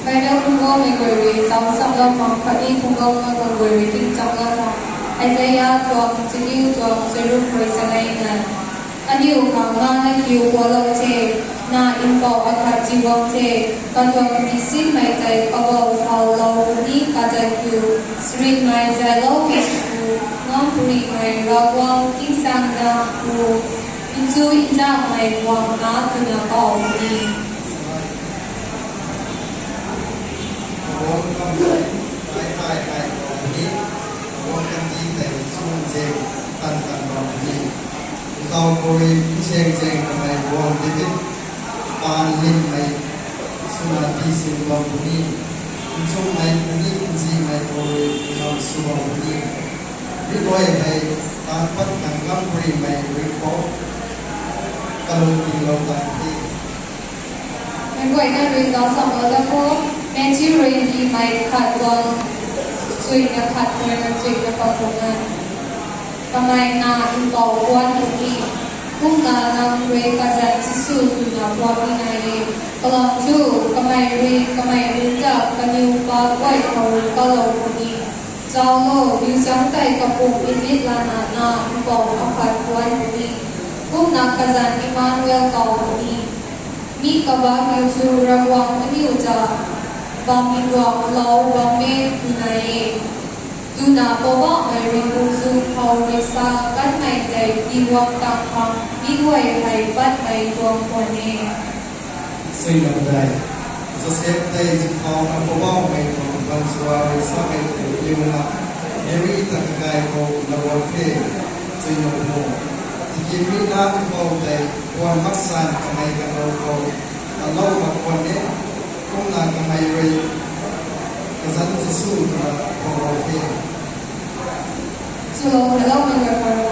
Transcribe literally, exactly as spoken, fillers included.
Bible Phungc Gaymei guay rui zauc samlou khang khatni Phungc Gaymei guay rui tingcham lou khang, Isaia tuang chaniw tuang charuk rui sa nai na. Aniu khang na na kiu pualou the, na mpouh akhat tiiguang the, katuang tisinmei tei kabou thaulou ni kata kiu, sritmei zayloumei pu, ngamprimei Ravguangc tingsaengzaeng pu, nchu nzanghmei guang na twna kauc puni. Ravguangc kam tei kai kai kai bam puni, Ravguangc kandih tei chunzeng tan tan bam puni. Ntaw khou rui nzeng zeng kamei guang David paan limmei swna tisin bam puni. Nchumhmei khatni nzianmei khou rui ngam sw bam puni. Mi guay hei taanc pat khang ngamprimei ringhpouc kalung tinglou tan the. Meic guayna rui zauc samlou da kho, Matthew rui hymei khat tuang chuina khat khou rui na chuina panguh na. Kamei na mpouh puan puni, kumna nang rui kazanc Jisu twna puan ni nai e. Kalam thu, kamei rui kamei rui ta kaniw pa guay khou rui kalou puni. Zauc lo, biuzang tei kapumc nit lana na mpouh akhat puan puni, kumna kazanc Emmanuel kauc puni. Mi Kabah kiu thu Ravguangc aniu ta bam nduak lou bam e twna e. Twna Poubauhmei rui bungzun khou rui sa kanmei tei tiiguang tang khang mi guay hei patmei tuang khwan e. Singlam dei. Joseph tei zingkhauna Poubauhmei tuang baanchara rui samei tei liuna, Meri ta kakai khou laguang the, chuina mu. Tiki mi na mpouh tei puan maksan kamei kalou khou, kalou mak khwan e, kumna kamei rui kazanc Jisu twna puanglou the. Swlou, hello, mei guay khou